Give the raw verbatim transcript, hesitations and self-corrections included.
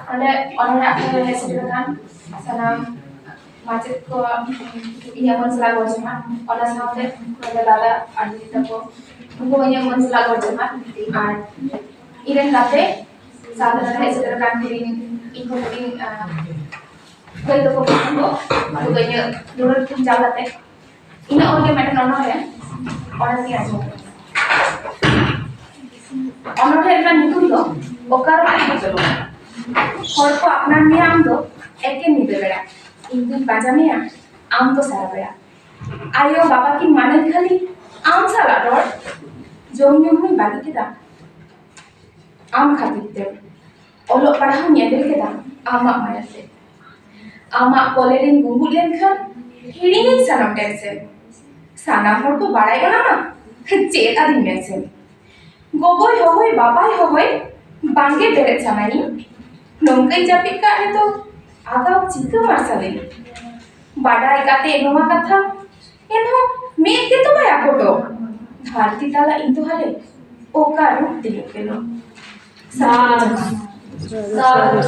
ᱱᱚᱰᱮ ᱚᱱᱚᱬᱦᱮ ᱟᱠᱷᱲᱟ ᱨᱮ ᱦᱮᱡ ᱥᱮᱴᱮᱨ ᱟᱠᱟᱱ ᱥᱟᱱᱟᱢ ᱢᱟᱪᱮᱫ ᱠᱚ ᱤᱧᱟᱹᱜ ᱢᱟᱹᱱ ᱥᱟᱞᱟᱜ ᱜᱚᱲ ᱡᱚᱦᱟᱨ, ᱚᱱᱟ ᱥᱟᱶᱛᱮ ᱱᱚᱰᱮ ᱫᱟᱫᱟ ᱟᱨ ᱫᱤᱫᱤ ᱛᱟᱠᱚ, ᱩᱱᱠᱩ ᱦᱚᱸ ᱤᱧᱟᱹᱜ ᱢᱟᱹᱱ ᱥᱟᱞᱟᱜ ᱜᱚᱲ ᱡᱚᱦᱟᱨ᱾ ᱟᱨ ᱤᱧ ᱨᱮᱱ ᱜᱟᱛᱮ ᱥᱟᱶᱛᱮ ᱱᱚᱰᱮ ᱦᱮᱡ ᱥᱮᱴᱮᱨ ᱟᱠᱟᱱ ᱦᱩᱰᱤᱧ, ᱤᱧ ᱠᱷᱚᱱ ᱦᱩᱰᱤᱧ, ᱟᱸ, ᱫᱟᱹᱭ ᱛᱟᱠᱚ ᱵᱚᱭᱦᱟ ᱠᱚ, ᱩᱱᱠᱩ ᱫᱚ ᱤᱧᱟᱹᱜ ᱫᱩᱞᱟᱹᱲ ᱛᱤᱧ ᱪᱟᱞ ᱠᱟᱛᱮ ᱤᱧᱟᱹᱜ ᱚᱞ ᱜᱮ ᱢᱤᱫᱴᱮᱱ ᱚᱱᱚᱬᱦᱮ, ᱚᱱᱚᱬᱦᱮ ᱟᱸᱡᱚᱢ ᱯᱮ᱾ ᱚᱱᱚᱬᱦᱮ ᱨᱮᱱᱟᱜ ᱧᱩᱛᱩᱢ ᱫᱚ ᱚᱠᱟᱨᱮ ᱟᱸᱡᱚᱢ ᱯᱮ᱾ ᱦᱚᱲ ᱠᱚ ᱟᱯᱱᱟᱨ ᱢᱮᱭᱟ ᱟᱢ ᱫᱚ ᱮᱠᱮᱱ ᱧᱤᱫᱟᱹ ᱵᱮᱲᱟ, ᱤᱧ ᱫᱩᱧ ᱯᱟᱸᱡᱟ ᱢᱮᱭᱟ ᱟᱢ ᱫᱚ ᱥᱟᱨᱟ ᱵᱮᱲᱟ᱾ ᱟᱭᱳ ᱵᱟᱵᱟ ᱠᱤᱱ ᱢᱟᱱᱟᱧ ᱠᱷᱟᱹᱞᱤ ᱟᱢ ᱥᱟᱞᱟᱜ ᱨᱚᱲ, ᱡᱚᱢ ᱧᱩ ᱦᱚᱸᱧ ᱵᱟᱹᱜᱤ ᱠᱮᱫᱟ ᱟᱢ ᱠᱷᱟᱹᱛᱤᱨ ᱛᱮ, ᱚᱞᱚᱜ ᱯᱟᱲᱦᱟᱣ ᱧᱮᱞ ᱠᱮᱫᱟ ᱟᱢᱟᱜ ᱢᱟᱭᱟ ᱛᱮ᱾ ᱟᱢᱟᱜ ᱠᱚᱞᱮ ᱨᱤᱧ ᱜᱩᱸᱜᱩᱫ ᱞᱮᱱᱠᱷᱟᱱ ᱦᱤᱲᱤᱧᱟᱹᱧ ᱥᱟᱱᱟᱢ tension᱾ ᱥᱟᱱᱟᱢ ᱦᱚᱲ ᱠᱚ ᱵᱟᱲᱟᱭ ᱚᱱᱟ ᱢᱟ ᱪᱮᱫ ᱟᱹᱫᱤᱧ ᱢᱮᱱᱥᱮᱱ᱾ ᱜᱚᱜᱚᱭ ᱦᱚᱦᱚᱭ ᱵᱟᱵᱟᱭ ᱦᱚᱦᱚᱭ ᱵᱟᱝᱜᱮ ᱵᱮᱨᱮᱫ ᱥᱟᱱᱟᱧ᱾ ᱱᱚᱝᱠᱟᱹᱧ ᱡᱟᱹᱯᱤᱫ ᱠᱟᱜ ᱨᱮᱫᱚ ᱟᱜᱟᱢ ᱪᱤᱠᱟᱹ ᱢᱟᱨᱥᱟᱞᱤᱧ᱾ ᱵᱟᱰᱟᱭ ᱠᱟᱛᱮ ᱱᱚᱣᱟ ᱠᱟᱛᱷᱟ ᱮᱱᱦᱚᱸ ᱢᱮᱫ ᱜᱮᱛᱚ ᱵᱟᱭ ᱟᱠᱚᱴᱚᱜ᱾ ᱫᱷᱟᱹᱨᱛᱤ ᱛᱟᱞᱟ ᱤᱧ ᱫᱚ ᱦᱟᱞᱮ ᱚᱠᱟ ᱨᱩᱯ ᱛᱤᱧ ᱩᱯᱮᱞᱚᱜ᱾ ᱥᱟᱹᱜᱩᱱ ᱡᱚᱦᱟᱨ᱾